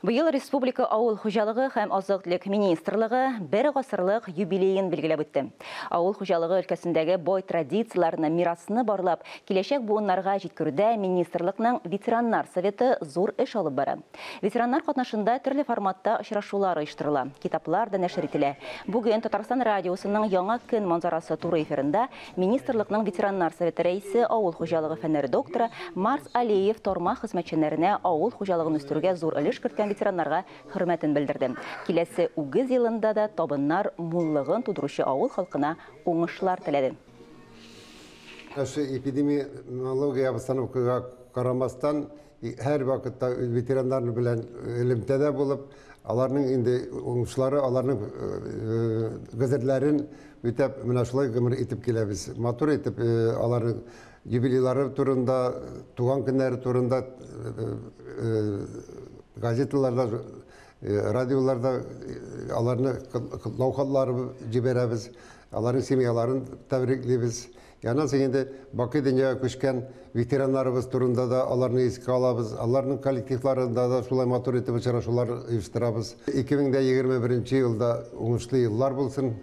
Быел республика авыл хуҗалыгы һәм азык-төлек министрлыгы бер гасырлык юбилеен билгеләп үтте. Авыл хуҗалыгы өлкәсендәге бай традицияләрне, мирасны барлап, киләчәк буыннарга җиткерүдә министрлыкның ветераннар советы зур эш алып бара. Ветераннар катнашында төрле форматта очрашулар оештырыла, китаплар да нәшер ителә. Бүген Татарстан радиосының Яңа көн манзарасы туры эфирында министрлыкның ветераннар советы рәисе, авыл хуҗалыгы фәннәре докторы Марс Алиев тармак хезмәтчәннәренә авыл хуҗалыгын үстерүгә зур өлеш керткән ветераннарга хөрмәтен белдерде. Киләсе үгез елында да табыннар муллыгын тудыручы авыл халкына уңышлар теләде. Ошо эпидемиология обстановкага карамастан, һәр вакытта ветераннар белән элемтәдә булып, аларның инде уңышлары, аларның гозерләрен үтәп, менә шулай гомер итеп киләбез. Матур итеп аларның юбилейлары турында, туган көннәре турында газеталарда, радиоларда аларны котлау хатлары җибәрәбез, аларның семьяларын тәбриклибез. Аннан соң инде бакый дөньяга күчкән ветераннарыбыз турында да аларны искә алабыз. Аларның коллективларында да шулай матур итеп очрашулар оештырабыз. 2021 елда уңышлы еллар булсын.